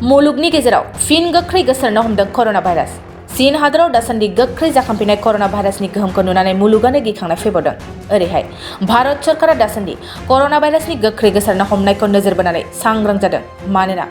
मुलुगनि गेजेराव फिन गोख्रै गोसारनो हमदों कर'ना भाइरास। चीन हादराव दासान्दि गोख्रै जाखांफिननाय कर'ना भाइरासनि गोहोमखौ नुनानै मुलुगानो गिखांनाय फैबावदों। ओरैहाय भारत सरकारा दासान्दि कर'ना भाइरासनि गोख्रै गोसारनो हमनायखौ नोजोर बोनानै सांग्रां जादों। मानोना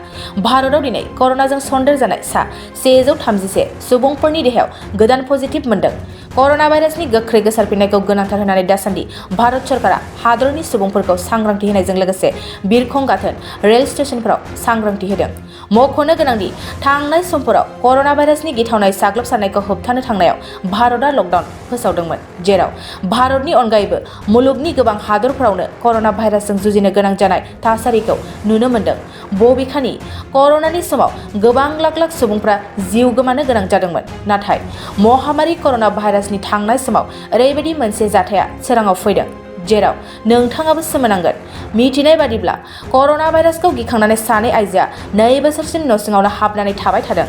भारताव दिनै कर'नाजों सन्देरजानाय सा 131 सुबुंफोरनि देहायाव गोदान पजिटिभ मोनदों। कर'ना भाइरासनि गोख्रै गोसारफिननायखौ गोनांथार होनानै दासान्दि भारत सरकारा हादरनि सुबुंफोरखौ सांग्रांथि होनायजों लोगोसे बिरखं गाथोन, रेल स्टेशनफोराव सांग्रांथि होदों। मख'नो गोनांदि थांनाय समफोराव कर'ना भाइरासनि गिथावनाय साग्लोबसारनायखौ होबथानो थांनायाव भारतआ लकडाउन फोसावदोंमोन, जेराव भारतनि अनगायैबो मुलुगनि गोबां हादरफोरावनो कर'ना भाइरासजों जुजिनो गोनां जानाय थासारिखौ नुनो मोन्दों। बबेखानि कर'नानि समाव गोबां लाख लाख सुबुंफ्रा जिउ गोमानो गोनां जादोंमोन। नाथाय महामारी कर'ना भाइरासनि थांनाय समाव ओरैबायदि मोनसे जाथाया सोराङाव फैदों, जेराव नोंथाङाबो सोमोनांगोन। मिथिनाय बादिब्ला कर'ना भाइरासखौ गिखांनानै सानै आइजोआ 2 बोसोरसिम न' सिङावनो हाबनानै थाबाय थादों।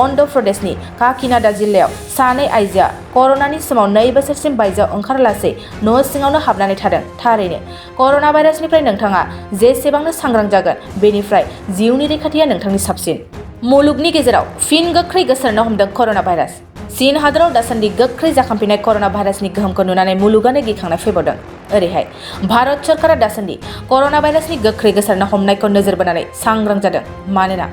अन्ध्र प्रदेशनि काकिनाडा जिल्लायाव सानै आइजोआ कर'नानि समाव 2 बोसोरसिम बायजोआव ओंखारालासै न' सिङावनो हाबनानै थादों। थारैनो कर'ना भाइरासनिफ्राय नोंथाङा जेसेबांनो सांग्रां जागोन, बेनिफ्राय जिउनि रैखाथिया नोंथांनि साबसिन। मुलुगनि गेजेराव फिन गोख्रै गोसारनो हमदों कर'ना भाइरास। चीन हादराव दासान्दि गोख्रै जाखांफिननाय कर'ना भाइरासनि गोहोमखौ नुनानै मुलुगानो गिखांनाय फैबावदों। ओरैहाय भारत सरकारा दासान्दि कर'ना भाइरासनि गोख्रै गोसारनो हमनायखौ नोजोर बोनानै सांग्रां जादों। मानोना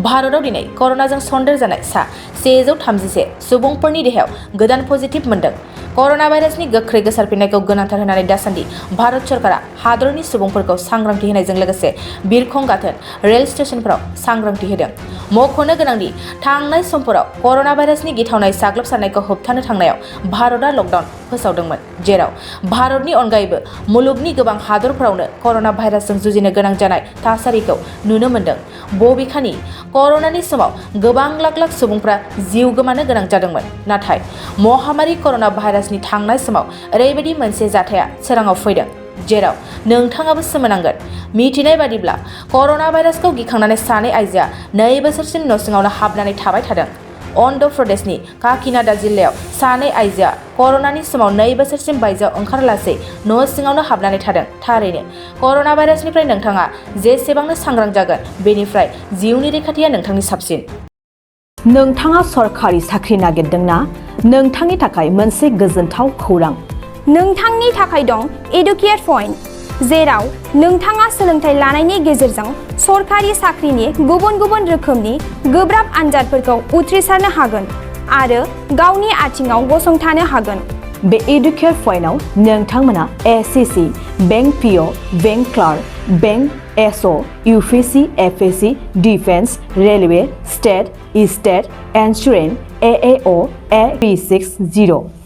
भारताव दिनै कर'नाजों सन्देरजानाय सा 131 सुबुंफोरनि देहायाव गोदान पजिटिभ मोनदों। कर'ना भाइरासनि गोख्रै गोसारफिननायखौ गोनांथार होनानै दासान्दि भारत सरकारा हादरनि सुबुंफोरखौ सांग्रांथि होनायजों लोगोसे बिरखं गाथोन, रेल स्टेशनफोराव सांग्रांथि होदों। मख'नो गोनांदि थांनाय समफोराव कर'ना भाइरासनि गिथावनाय साग्लोबसारनायखौ होबथानो थांनायाव भारतआ लकडाउन फोसावदोंमोन, जेराव भारतनि अनगायैबो मुलुगनि गोबां हादरफोरावनो कर'ना भाइरासजों जुजिनो गोनां जानाय थासारिखौ नुनो मोन्दों। बबेखानि कर'नानि समाव गोबां लाख लाख सुबुंफ्रा जिउ गोमानो गोनां जादोंमोन। नाथाय महामारी कर'ना भाइरासनि थांनाय समाव ओरैबायदि मोनसे जाथाया सोराङाव फैदों, जेराव नोंथाङाबो सोमोनांगोन। मिथिनाय बादिब्ला कर'ना भाइरासखौ गिखांनानै सानै आइजोआ 2 बोसोरसिम न' सिङावनो हाबनानै थाबाय थादों। अन्ध्र प्रदेशनि काकिनाडा जिल्लायाव सानै आइजोआ कर'नानि समाव 2 बोसोरसिम बायजोआव ओंखारालासै न' सिङावनो हाबनानै थादों। थारैनो कर'ना भाइरासनिफ्राय नोंथाङा जेसेबांनो सांग्रां जागोन, बेनिफ्राय जिउनि रैखाथिया नोंथांनि साबसिन। नोंथाङा सरखारि साख्रि नागिरदोंना? नोंथांनि थाखाय मोनसे गोजोनथाव खौरां। नोंथांनि थाखाय दं एडुकेट पइन्ट, जेराव नोंथाङा सोलोंथाइ लानायनि गेजेरजों सरखारि साख्रिनि गुबुन गुबुन रोखोमनि गोब्राब आनजादफोरखौ उथ्रिसारनो हागोन आरो गावनि आथिङाव गसंथानो हागोन। बे एडुकेट पइन्टआव नोंथांमोना SSC, bank PO, bank clerk, bank SO, UPSC, FSC, defence, railway, state, insurance, AAO, ए360